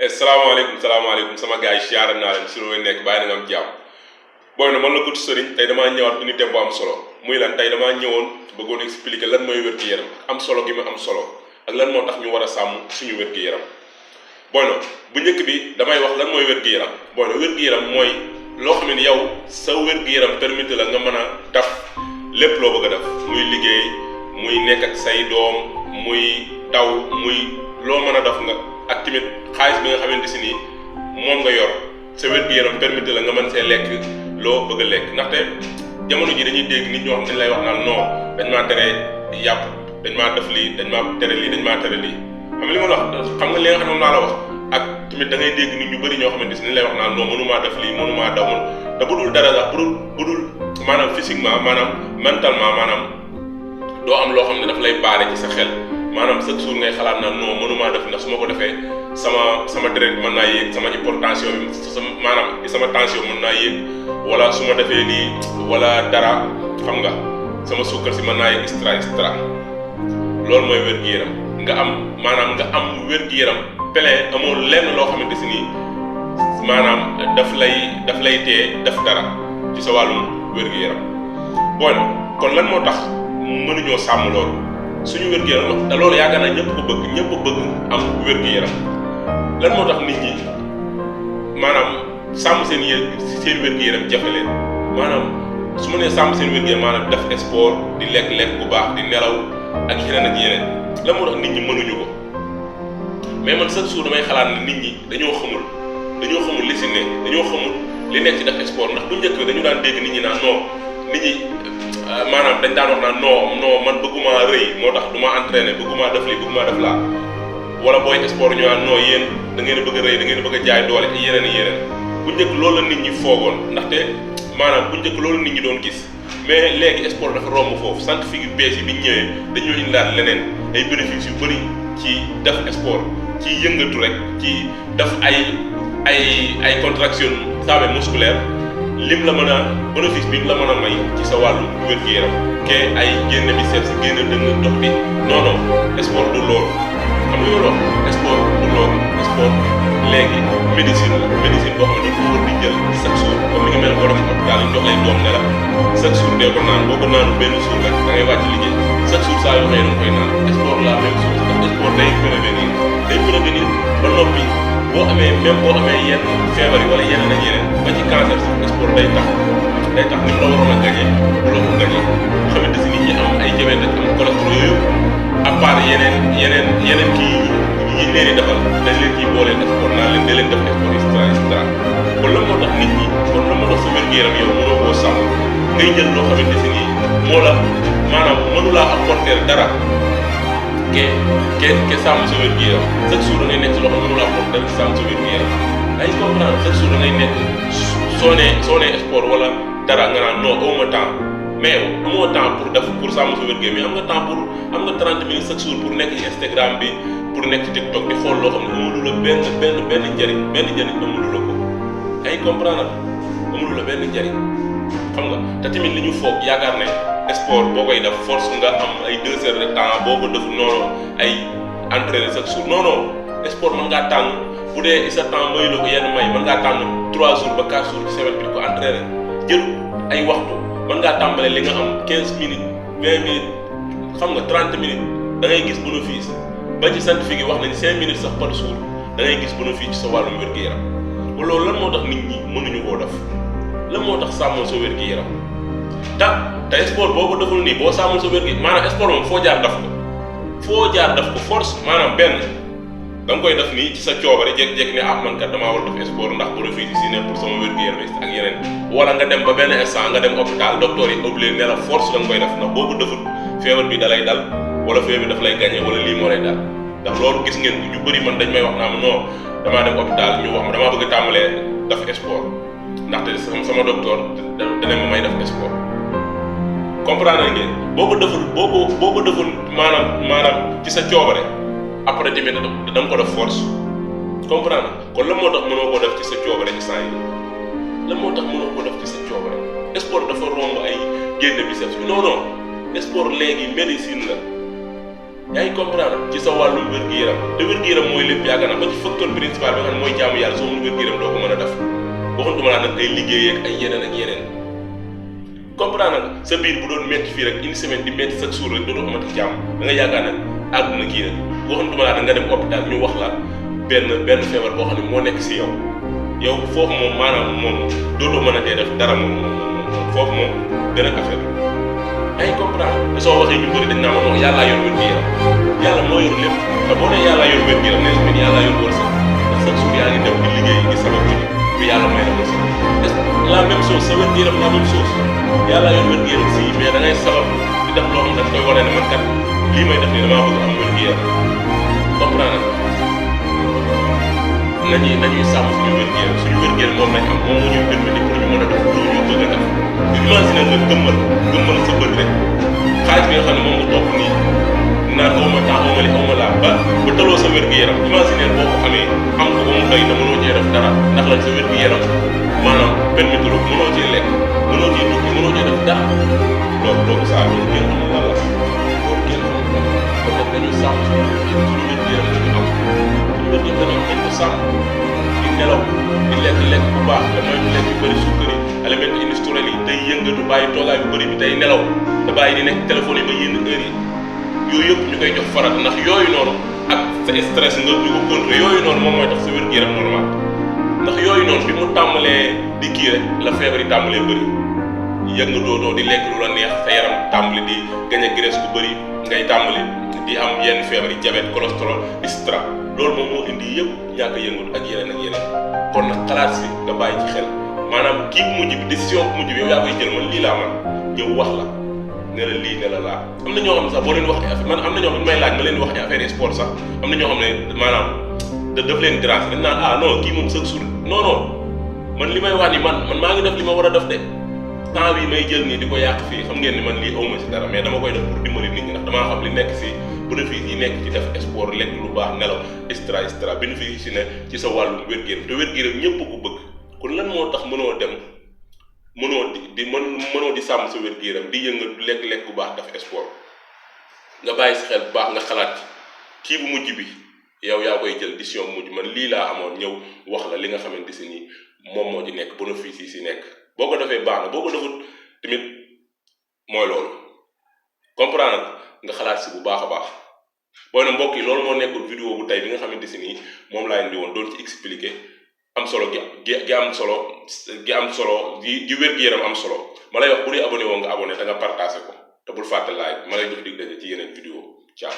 salaamaaleykum sama gars yi siyaare naa leen si lu nekk bàyyi na nga am jàmm booy na man la Coach Serigne tey damaa ñëwaat unité bu am solo muy lan tey damaa ñëwoon bëggoon expliquer lan mooy wér-gu-yaram am solo gi mu am solo ak lan moo tax ñu war a sàmm suñu wér-gu-yaram booy na bu njëkk bi damay wax lan mooy wér-gu-yaram booy na wér-gu-yaram mooy loo xam ne yow sa wér-gu-yaram permettre la nga mën a def lépp loo bëgg a def muy liggéey muy nekk ak say doom muy daw muy loo mën a def nga ak tamit xaalis bi nga xamante si nii moom nga yor sa wér-gu-yaram permettre la nga mën see lekk loo bëgg a lekk ndaxte jamono ji dañuy dégg nit ñoo xam dañ lay wax naan non dañ maa tere yàpp dañ maa def lii dañ maa tere lii dañ maa tere lii xam nga li ma la wax xam nga li nga xam ne moom laa la wax ak tamit da ngay dégg nit ñu bëri ñoo xamante si dañ lay wax naan non mënumaa def lii mënumaa daw mën te bu dul dara sax bu dul maanaam physiquement maanaam mentalement maanaam doo am loo xam ne daf lay baare ci sa xel maanaam chaque jour ngay xalaat naan non mënumaa def ndax su ma ko defee sama deret mën naa yéeg sama hypertension bi sama tension mën naa yéeg wala su ma defee lii wala dara xam nga sama sukkar si mën naa yéeg extra loolu mooy wér-gu-yaram nga am wér-gu-yaram plein amoo lenn loo xamante si nii maanaam daf lay tee def dara ci sa wàllum wér-gu-yaram bon kon lan moo tax mënuñoo sàmm loolu suñu wér-gu-yaram te loolu yaakaar naa ñëpp bëgg am wér-gu-yaram lan moo tax nit ñi maanaam sàmm seen wér-gu-yaram jafe leen maanaam su ma nee sàmm seen wér-gu-yaram maanaam def sport di lekk bu baax di nelaw ak yeneen ak yeneen lan moo tax nit ñi mënuñu ko mais man chaque jour damay xalaat ne nit ñi dañoo xamul li si ne dañoo xamul li nekk ci def sport ndax bu njëkk dañu daan dégg nit ñi naan non nit ñi maanaam dañ daan wax naan non man bëgguma rëy moo tax du ma entraîné bëgguma def lii bëgguma def laa wala booy sport ñu naan non yéen da ngeen a bëgg a rëy da ngeen a bëgg a jaay doole ak yeneen bu njëkk loolu la nit ñi foogoon ndaxte maanaam bu njëkk loolu nit ñi doon gis mais léegi sport dafa romb foofu scientifique yu bees yi bi ñu ñëwee dañoo indilaat leneen ay bénéfices yu bëri ci def sport ci yëngatu rek ci def ay contraction musculaire lim la mën a bénéfice bi la mën a may ci sa wàllu wér-gu-yaram ke ay génn bi seet si génn dënn dox bi non sport du loolu xam nga loolu sport du loolu sport léegi médecine boo xam ne dañ ko war di jël chaque jour comme ni nga mel borom hôpital yi jox lay doom ne la chaque jour dee ko naan boo ko naanu benn jour rek da ngay wàcc liggéey chaque jour saa yoo xëy doon koy naan sport la même chose ndax sport day prévenir ba noppi boo amee yenn feebar yi wala yeneen ak yeneen ba ci cancer sax sport day tax ni mu la waroon a gañee bu la ko gañee xamante si nit ñi am ay diabète ak am cholestérol yooyu à part yeneen kii yi leen di defal dañ leen ciy booleel sport naa leen da leen def sport extra kon lan moo tax nit ñi kon lan moo tax sa wér-gu-yaram yow mënoo koo sàmm ngay jël loo xamante si nii moo la maanaam mënulaa apporter dara ke sàmm sa wér-gu-yaram chaque jour da ngay nekk si loo xam mënulaa apporter sàmm sa wér-gu-yaram ay comprendre chaque jour da ngay nekk soo nee sport wala dara nga naan non awma temps mais amoo temps pour sàmm sa wér-gu-yaram mais am nga temps am nga 30 minutes chaque jour pour nekk ci Instagram bi pour nekk ci TikTok di xool loo xam ne amulu la benn njëriñ amulu la ko ay comprendre amulu la benn njëriñ xam nga te tamit li ñu foog yaakaar ne sport boo koy def force nga am ay 2 heures de temps boo ko deful noonu ay entraîner chaque jour non sport mën ngaa tànn bu dee sa temps mooy la ko yenn may mën ngaa tànn 3 jours ba 4 jours ci semaine bi di ko entraîner jël ay waxtu mën ngaa tàmbale li nga am 15 minutes 20 minutes xam nga 30 minutes da ngay gis bénéfice ba ci scientifique yi wax nañ 5 minutes sax par jour da ngay gis bénéfice ci sa wàllum wér-gu-yaram loolu lan moo tax nit ñi mënuñu koo def lan moo tax sàmmoo sa wér-gu-yaram te sport boo ko deful nii boo sàmmul sa wér-gu maanaam sport moom foo jaar daf ko force maanaam benn da nga koy def nii ci sa coobare jékki-jékki ne man kat damaa war a def sport ndax bénéfice yi si ne pour sama wér-gu-yaram ak yeneen wala nga dem ba benn instant nga dem hôpital docteur yi obligé ne la force da nga koy def ndax boo ko deful feebar bi dalay dal wala feebar bi daf lay gagné wala lii moo lay dal ndax loolu gis ngeen ñu bëri man dañ may wax naa ma non damaa dem hôpital ñu wax ma damaa bëgg a tàmbalee def sport ndaxte sama docteur dana ma may def sport comprendre ngeen boo ko deful maanaam ci sa coobare après tamit da nga ko def force comprendre kon lan moo tax mënoo ko def ci sa coobare instant yi lan moo tax mënoo ko def ci sa coobare sport dafa romb ay génn biceps bi non sport léegi médecine la yaa ngi comprendre ci sa wàllum wér-gu-yaram te wér-gu-yaram mooy lépp yaakaar naa ba ci facteur principal bi nga xam ne mooy jaamu yàlla soo mënul wér-gu-yaram doo ko mën a def waxantuma laa nag ay liggéey ak ay yeneen comprendre nga sa biir bu doon métti fii rek une semaine di métti chaque jour rek dootoo amati jàmm da nga yaakaar ne àdduna kii rek waxantuma laa nga dem hôpital ñu wax la benn feebar boo xam ne moo nekk si yow foofu moom maanaam moom dootoo mën a dee def dara moom foofu moom beneen affaire ay comprendre te soo waxee ñu bëri dañ naa ma non yàllaa yor wér-gu-yaram yàlla moo yor lépp te boo nee yàllaa yor wér-gu-yaram ne tamit yàllaa yor wërsëg ndax chaque jour yaa ngi dem di liggéey ngi sabab bi yàlla may la wërsëg la même chose sa wér-gu-yaram la même chose yàllaa yor wér-gu-yaram si mais da ngay sabab di def loo xam ne daf koy wane ne man kat lii may def nii damaa bëgg am wér-gu-yaram comprendre nañuy sàmm suñu wér-gu-yaram moom lañ am moom moo ñuy permettre pour ñu mën a def lu ñu bëgg a def imagine nga gëmmal sa bët rek xaalis bi nga xam ne moom nga topp nii naan awma temps awma li awma laa ba taloo sa wér-gu-yaram imagine boo ko amee am ko ba mu doy na mënoo cee def dara ndax lan sa wér-gu-yaram maanaam permettre ko mënoo cee lekk mënoo cee tukki mënoo cee def dara loolu saa loolu kenn xamul lan la loolu kenn xamul lan la kon nag dañuy sàmm suñu wér-gu-yaram dañu am dañ ko sàmm di nelaw di lekk bu baax te mooy lekk yu bëri suukar yi aliments industriels yi tey yëngatu bàyyi toogaay bu bëri bi tey nelaw te bàyyi di nekk téléphone yi ba yenn heure yi yooyu yëpp ñu koy jox farat ndax yooyu noonu ak sa stress nga di ko contrôler yooyu noonu moom mooy tax sa wér-gu-yaram normal ndax yooyu noonu bi mu tàmbalee di kii rek la feebar yi tàmbalee bëri yëngatoo di lekk lu la neex sa yaram tàmbali di gañ a graisse bu bëri ngay tàmbali di am yenn feebar yi diabète cholestérol et cetera loolu moom moo indi yëpp ñàkk a yëngut ak yeneen kon nag xalaat si nga bàyyi ci xel maanaam kii bu mujj bi décision bu mujj bi yow yaa koy jël man lii laa man ñëw wax la ne la lii ne la laa am na ñoo xam ne sax boo leen wax affaire man am na ñoo xam ne may laaj ma leen wax affaire sport sax am na ñoo xam ne maanaam daf leen dérange dañ naan ah non kii moom chaque jour non man li may wax ni man maa ngi def li ma war a def de temps bi may jël nii di ko yàq fii xam ngeen ni man lii awma si dara mais dama koy def pour dimbali nit ñi ndax damaa xam li nekk si bénéfice yi nekk ci def sport lekk lu baax nelaw extra bénéfice yi si ne ci sa wàllum wér-gu-yaram te wér-gu-yaram ñëpp ko bëgg kon lan moo tax mënoo dem mënoo di sàmm sa wér-gu-yaram di yëngatu lekk bu baax def sport nga bàyyi si xel bu baax nga xalaat kii bu mujj bi yow yaa koy jël décision bu mujj man lii laa amoon ñëw wax la li nga xamante si nii moom moo ci nekk bénéfice yi si nekk boo ko defee baax na boo ko defut tamit mooy loolu comprendre nga xalaat si bu baax a baax booy na mbokk yi loolu moo nekkul vidéo bu tey bi nga xamante si nii moom laa indi woon doon ci expliquer am solo gi am solo gi wér-gu-yaram am solo ma lay wax bu dee abonné woo nga abonné te nga partagé ko te bul fàtte like ma lay jox dig daje ci yeneen vidéo ciao